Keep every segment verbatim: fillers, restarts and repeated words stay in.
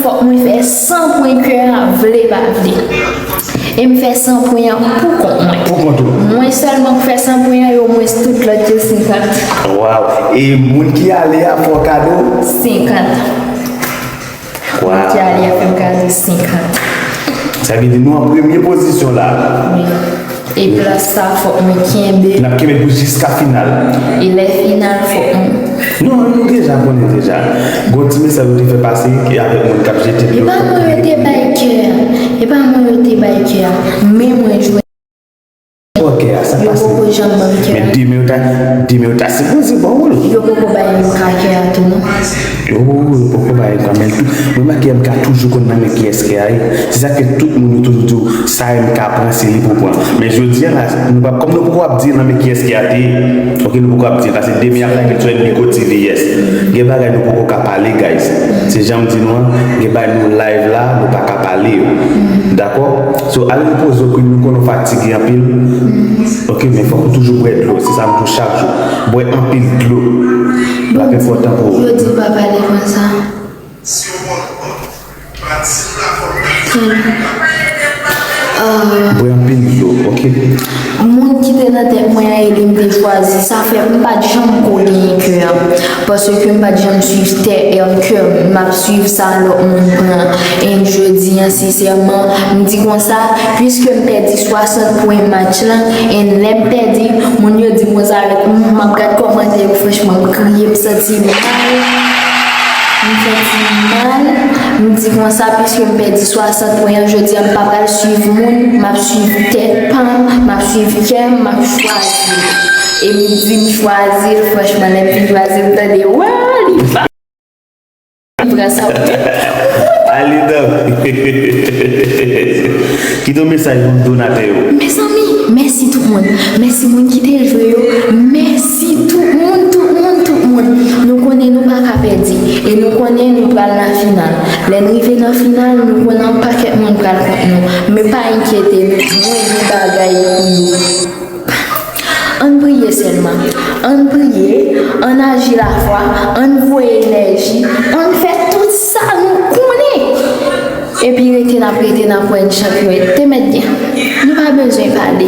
Fòk mwen fè san pwen kè a, vle pa vle. E m fè san pwen an pou kont mwen. Pou kont ou. Mwen sèlman k fè san pwen an, e omwens tout lòt yo senkant. Waw. E moun ki ale a fè w kado? Senkant. Waw. Moun ki ale a fè m kado senkant. Sa vle di nou an premye pozisyon la. Wi. E plas sa fòk mwen kenbe. N ap kenbe pou jiska final. E lè final fòk mwen. Non, nou deja konnen deja. Gon ti mesaj ou te fè pase e avèk moun k ap jete dlo. E pa mwen yo te bay kè a. E pa mwen yo te bay kè a. Men mwen jwenn. Yo poko janm ban m kè a. Men demen yo ta, demen yo ta sipoze ba w l. Yo poko bay M K kè a tou non. Yo, yo poko bay M K, men tou, mwen remake M K toujou konn nan men kiyès kè a ye. Se sa k fè tout moun yo toujou di w, sa M K pran, se li pou pran. Men jodi a la, nou pa, kòm nou poko ap di nan men kiyès kè a te ye, ok, nou poko ap di, paske demen y ap lage l sou N B Go T V, yes. Gen bagay nou poko ka pale, guys. Se jan m di nou an, gen bagay nou live la, nou pa ka pale yo. Dakò? So, al repoze w, Queen, nou konnen w fatige anpil. Ok, men fòk ou toujou bwè dlo, se sa m di w chak jou. Bwè anpil dlo. L ap enpòtan pou ou. Yo di pa pale konsa. Bwè anpil dlo, ok? Moun ki te nan tèt mwen an e li m te chwazi. Sa fè m pa t janm ko genyen kè a. Paske m pa t janm swiv tè M K, m ap swiv sa lòt moun pran. E jodi a, sensèman, m di konsa, piske m pèdi swasant pwen match lan, e lè m pèdi, moun yo di m konsa, m ap gad kòmantè yo, franchman, m kriye, m santi mal. M santi mal. M di konsa, piske m pèdi swasant pwen an, jodi a, m pa pral swiv moun, m ap swiv tèt pa m, m ap swiv kè m, m ap chwazi l. E m di m chwazi l, franchman, lè m fin chwazi l, m tande, wa, li pa. Li pran sa pou tèt. Ale nan. Kite yon mesaj pou donatè yo. Mezanmi, mèsi tout moun. Mèsi moun ki te jwe yo. Mèsi tout moun, tout moun, tout moun. Nou konnen nou pa ka pèdi. E nou konnen nou pral nan final. Lè n rive nan final, nou konnen yon pakèt moun pral kont nou. Men pa enkyete nou, mwen gen bagay pou nou. Ann priye sèlman. Ann priye, ann aji lafwa, ann voye enèji, ann fè tout sa nou konnen. Epi rete n ap rete n ap wè n chanpyon. Te mèt gen. Nou pa bezwen pale.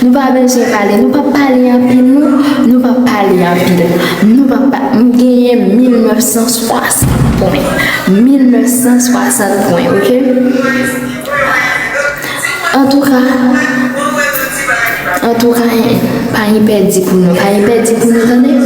Nou pa bezwen pale. Nou p ap pale anpil, non. Nou p ap pale anpil. Nou p ap pa-, m genyen mil nèf san swasant pwen. Mil nèf san swasant pwen, ok? Antouka, antouka, pa gen pèdi pou nou, pa gen pèdi pou nou, tande?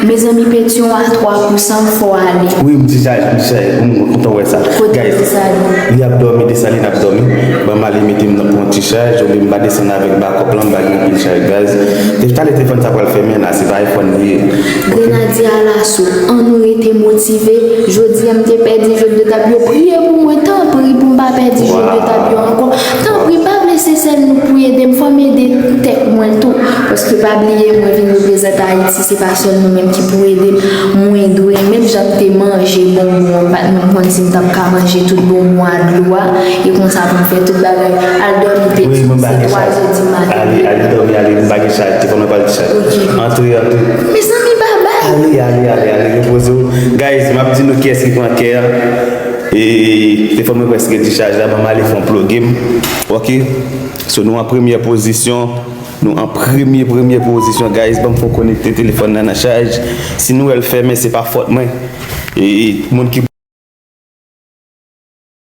Mezanmi, Petyon a twa pou san, fò ale. Wi, m dichaj, m dichaj, m kontan wè sa. Kote Guys, Desalin? Li ap dòmi, Desalin ap dòmi. Ban m ale mete m nan pran ti chaj, olye m pa desann avèk bakòp lan, m pa gen anpil chaj, guys. Te, talè telefòn sa pral fèmen la, se pa iPhone li ye. Ok? Grenadye Alaso, ann nou rete motive. Jodi a, m te pèdi jòn de tab yo. Priye pou mwen, tanpri, pou m pa pèdi jòn de tab yo ankò. Tanpri, pa vle se sèl nou k pou ede m. Fò m ede tèt mwen tou. Paske pa bliye, mwen vin reprezante Ayiti, se pa sèl nou menm ki pou ede m. Mwen dwe, menm jan m te manje bonbon an, m pa t menm konn si m t ap ka manje tout bonbon a, dlo a, e konsa pou m fè tout bagay. Al dòmi, Petyon, se twa zè di maten. Ale, ale dòmi, ale, m pa gen chaj, telefòn mwen pa gen chaj. Ok. Antre, antre. Mezanmi, babay! Ale, ale, ale, ale, repoze w. Guys, m ap di nou kiyès ki pran kè a. E, telefòn mwen prèske dichaj la, ban m ale fè yon ploge m. Ok? So, nou an premyè pozisyon. Nou an premye, premye pozisyon, guys. Ban m fè w konekte telefòn nan nan chaj. Si nou wè l fèmen, se pa fòt mwen. E, moun ki